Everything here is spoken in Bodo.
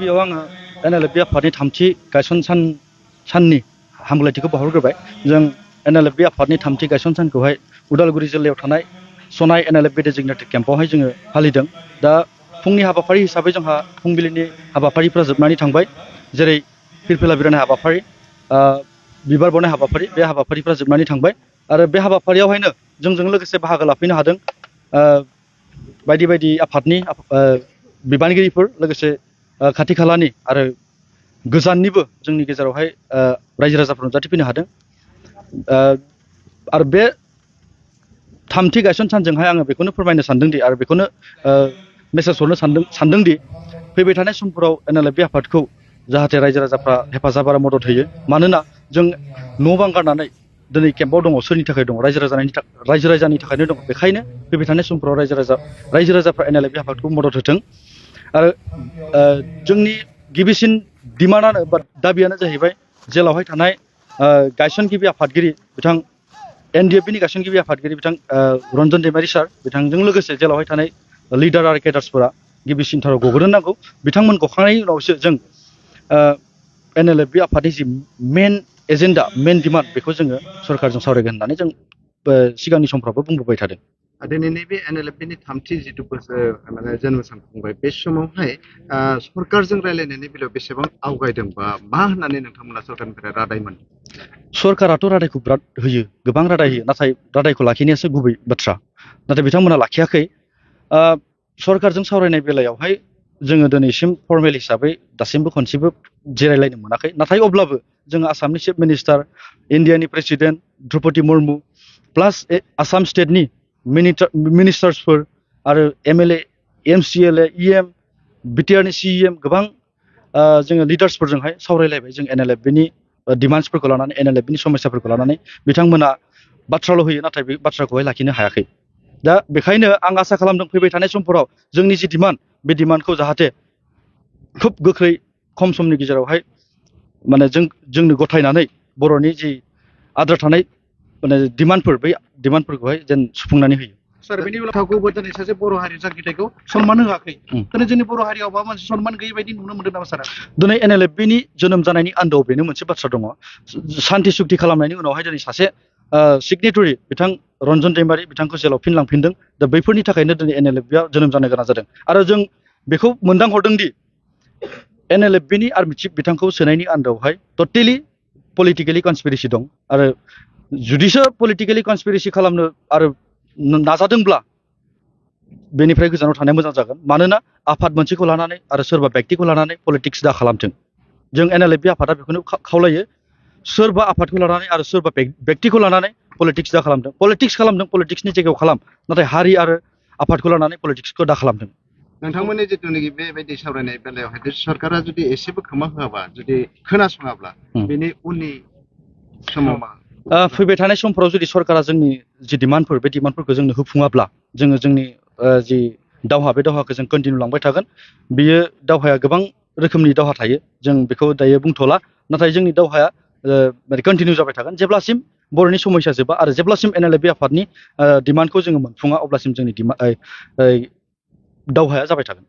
गिबियाव आङो एनएलएफबि आफादनि थामथि गायसन साननि हामलायथिखौ बावहरग्रोबाय। जों एनएलएफबि आफादनि थामथि गायसन सानखौहाय उदालगुरि जिल्लायाव थानाय सनाय एनएलएफबि डेजिगनेटेड केम्पआवहाय जोङो फालिदों। दा फुंनि हाबाफारि हिसाबै जोंहा फुंबिलिनि हाबाफारिफ्रा जोबनानै थांबाय, जेरै फिरफिला बिरहोनाय हाबाफारि, बिबार बावनाय हाबाफारि, बे हाबाफारिफ्रा जोबनानै थांबाय आरो बे हाबाफारियावहायनो जोंजों लोगोसे बाहागो लाफैनो हादों बायदि बायदि आफादनि बिबानगिरिफोर, लोगोसे खाथि खालानि आरो गोजाननिबो जोंनि गेजेरावहाय रायजो राजाफोर नुजाथिफैनो हादों। आरो बे थामथि गायसन सानजोंहाय आङो बेखौनो फोरमायनो सानदोंदि आरो बेखौनो मेसेज हरनो सानदोंदि फैबाय थानाय समफोराव एनएलएफबि आफादखौ जाहाथे रायजो राजाफ्रा हेफाजाब आरो मदद होयो। मानोना जों न' बां गारनानै दिनै केम्पआव दङ, सोरनि थाखाय दङ? रायजो राजानि थाखायनो दङ। बेखायनो फैबाय थानाय समफोराव रायजो राजाफ्रा एनएलएफबि आफादखौ मदद होथों। आरो जोंनि गिबिसिन डिमान्डआनो बा दाबियानो जाहैबाय जेलावहाय थानाय गायसनगिरि आफादगिरि बिथां एनडिएफबिनि गायसनगिरि आफादगिरि बिथां रन्जन दैमारि सार, बिथांजों लोगोसे जेलावहाय थानाय लिडार आरो केडार्सफोरा गिबिसिनथाराव गग्रोनो नांगौ। बिथांमोन गखांनायनि उनावसो जों एनएलएफबि आफादनि जि मेन एजेन्डा, मेन डिमान्ड, बेखौ जोङो सरकारजों सावरायगोन होननानै जों सिगांनि समफ्रावबो बुंबोबाय थादों। दिनैनि बे एनएलएफबिनि थामथि जिथु बोसोर जोनोम सान खुंबाय, बे समावहाय सरकारजों रायलायनायनि बेलायाव बेसेबां आवगायदों बा मा होननानै नोंथांमोना सरकारनिफ्राय रादाय मोनदों? सरकाराथ' रादायखौ बिराद होयो, गोबां रादाय होयो, नाथाय रादायखौ लाखिनायासो गुबै बाथ्रा। नाथाय बिथांमोना लाखियाखै। सरकारजों सावरायनाय बेलायावहाय जोङो दिनैसिम फर्मेल हिसाबै दासिमबो खनसेबो जिरायलायनो मोनाखै। नाथाय अब्लाबो जोङो आसामनि चिफ मिनिस्टार, इन्डियानि प्रेसिडेन्ट द्रौपदी मुर्मु, प्लास आसाम स्टेटनि मिनिस्टार्सफोर आरो एमएलए, एमसिएलए, इएम, बिटिआरनि सिएम, गोबां जोङो लिडार्सफोरजोंहाय सावरायलायबाय। जों एनएलएफबिनि डिमान्ड्सफोरखौ लानानै, एनएलएफबिनि समस्याफोरखौ लानानै बिथांमोना बाथ्राल' होयो, नाथाय बे बाथ्राखौहाय लाखिनो हायाखै। दा बेखायनो आं आसा खालामदों फैबाय थानाय समफोराव जोंनि जि डिमान्ड, बे डिमान्डखौ जाहाथे खोब गोख्रै खम समनि गेजेरावहाय जोंनो गथायनानै बर'नि जि आद्रा थानाय डिमान्डफोर, बै डिमान्डफोरखौहाय जेन सुफुंनानै होयो। सार, बेनि उनाव दिनै सासे बर' हारि जांख्रिथायखौ सनमान होआखै। दिनै जोंनि बर' हारियाव माबा मोनसे सनमान गैयै बायदि नुनो मोनदों नामा सारा? दिनै एनएलएफबिनि जोनोम जानायनि आन्दोआव बेनो मोनसे बाथ्रा दङ। सान्थि सुक्ति खालामनायनि उनावहाय दिनै सासे सिगनेटरि बिथां रन्जन दैमारि बिथांखौ जेलाव फिनलांफिनदों। दा बैफोरनि थाखायनो दिनै एनएलएफबिया जोनोम जानो गोनां जादों। आरो जों बेखौ मोनदांहरदोंदि एनएलएफबिनि आर्मि चिफ बिथांखौ सोनायनि आन्दोआवहाय टटेलि पलिटिकेलि कनस्पिरेसि दं। आरो जुदिसो पलिटिकेलि कनस्पिरेसि खालामनो आरो नाजादोंब्ला बेनिफ्राय गोजानाव थानाया मोजां जागोन। मानोना आफाद मोनसेखौ लानानै आरो सोरबा व्यक्तिखौ लानानै पलिटिक्स दा खालामथों। जों एनएलएफबि आफादा बेखौनो खावलायो, सोरबा आफादखौ लानानै आरो सोरबा व्यक्तिखौ लानानै पलिटिक्स दा खालामथों। पलिटिक्स खालामदों, पलिटिक्सनि जायगायाव खालाम, नाथाय हारि आरो आफादखौ लानानै पलिटिक्सखौ दा खालामथों। नोंथांमोननि जिथुनाखि बेबायदि सावरायनाय बेलायावहाय सरकारा जुदि एसेबो खोमा होआबा, जुदि खोनासङाब्ला, बेनि उननि समाव मा? फैबाय थानाय समफोराव जुदि सरकारा जोंनि जि डिमान्डफोर, बे डिमान्डफोरखौ जोंनो होफुङाब्ला जोङो जोंनि जि दावहा, बे दावहाखौ जों कन्टिनिउ लांबाय थागोन। बियो दावहाया गोबां रोखोमनि दावहा थायो, जों बेखौ दायो बुंथ'ला। नाथाय जोंनि दावहाया कन्टिनिउ जाबाय थागोन जेब्लासिम बर'नि समस्या जोबा आरो जेब्लासिम एनएलएफबि आफादनि डिमान्डखौ जोङो मोनफुङा, अब्लासिम जोंनि दावहाया जाबाय थागोन।